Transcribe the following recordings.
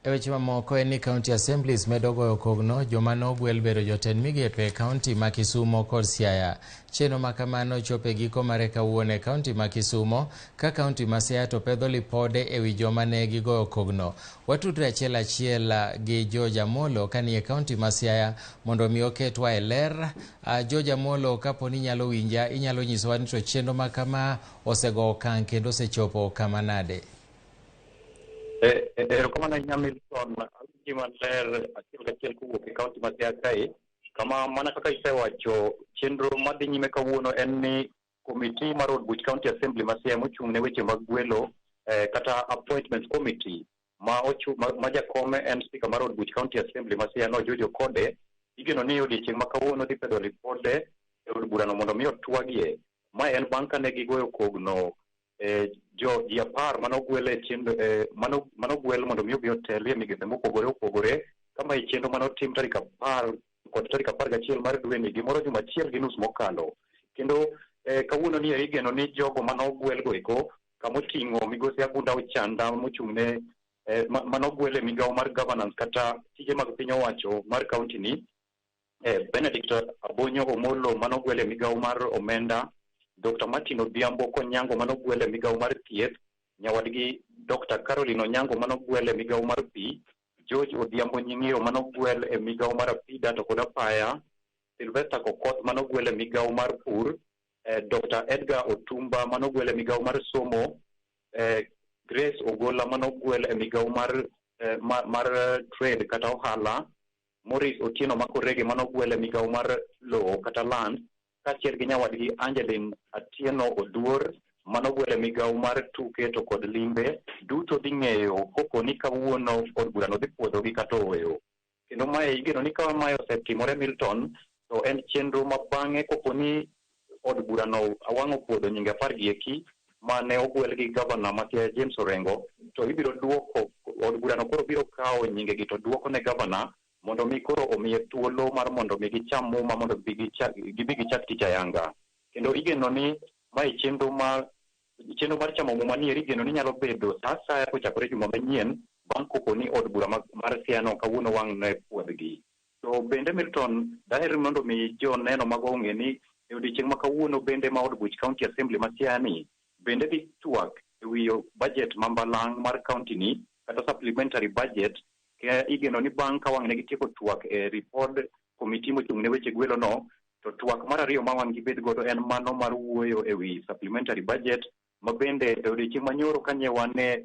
E weche mamoko en ni county assemblies medo goyo kogno joma nogwel bedo jotend migepe e kaunti ma Kisumo kod Siaya. Chenro ma kamano chopo e giko mare kawuono e kaunti ma Kisumo ka kaunti ma Siaya to pedho lipode e wi joma ne gigoyo kogno. Watudre achiel achiel gi George Amolo kanie kaunti ma Siaya mondo mi oketwa e ler. George Amolo, kapo ni inyalo winja, inyalo nyisowa ni to chenro ma kama osego okang' kendo osechopo kama nade? Erokamano ahinya Milton, awinji maler achiel kachiel kowuok e kaunti ma Siaya kae, kama mana kaka isewacho chenro madhi nyime kawuono en ni komiti mar od buch County Assembly ma Siaya mochung' ne weche mag gwelo kata appointments committee ma, ochu, ma, ma jakome en spika mar od buch County Assembly ma Siaya no George Okode igeno ni odiechieng' ma kawuono dhi pedho lipode e od burano mondo mi otwagie. Mae en bang' kane gigoyo kogno jo ji 10 manogwel e chenro manogwel mondo mi obi otelie migepe mopogore opogore kama e chenro manotim tarik 10 kod tarik 11 mar dweni gimoro juma achiel gi nus mokalo. Kendo kawuono ni igeno ni jogo manogwel go eko kamoting'o migosi Agunda Ochanda mochung' ne manogwel e migawo mar governance kata tije mag piny owacho mar kaunti ni, Benedict Abonyo Omolo manogwel e migawo mar omenda, Dr. Martin Odhiambo Konyango manogwel e migawo mar thieth, nyawadgi Dr. Caroline Onyango manogwel e migawo mar pi, George Odhiambo Nying'iro manogwel e migawo mar apida to kod apaya, Sylvester Kokoth manogwel e migawo mar pur, Dr. Edgar Otumba manogwel e migawo mar somo, Grace Ogola manogwel e migawo mar trade kata ohala, Maurice Otieno Makorege manogwel e migawo mar lowo kata land, kaachiel gi nyawadgi Angeline Atieno Oduor manogwel e migawo mar tuke to kod limbe, duto dhi ng'eyo kopo ni kawuono od burano dhi puodhogi kata ooyo. Kendo mae igeno ni ka mae osetimore Milton, to en chenro ma bang'e kopo ni od burano awang' opuodho nyinge 10 gi eki mane ogwel gi gavana ma Siaya James Orengo, to ibiro duoko od burano koro biro kawo nyinge gi to duoko ne gavana mondo mi koro omiye thuolo mar mondo mi gicham muma mondo gibi gichak tich ayanga. Kendo igeno ni mae chenro mar chamo muma ni eri igeno ni nyalo bedo sa asaya kochakore juma manyien bang' kopo ni od bura mar Siaya no kawuono wang' ne puodhgi. To bende Milton, daher mondo mi joneno mago ong'e ni e odiechieng' ma kawuono bende ma od buch County Assembly ma Siaya ni bende dhi twak e wi budget ma mbalang' mar county ni kata supplementary budget. Ke igeno ni bang' ka wang' ne gitieko twak e report committee mochung' ne weche gwelo no, to twak mar ariyo ma wang' gibed godo en mano mar wuoyo e wi supplementary budget ma bende e odiechieng' manyoro kanye wan e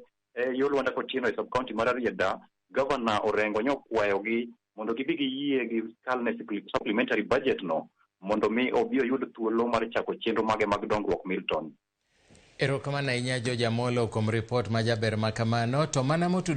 yo Lwanda Kotieno e sub county mar Rarieda, Governor Orengo nyokwayogi mondo gibi giyie gi kalne supplementary budget no mondo mi obi oyud thuolo mar chako chenro mage mag dongruok Milton. Erokamano ahinya George Amolo kuom ripot majaber ma kamano. To mana motudo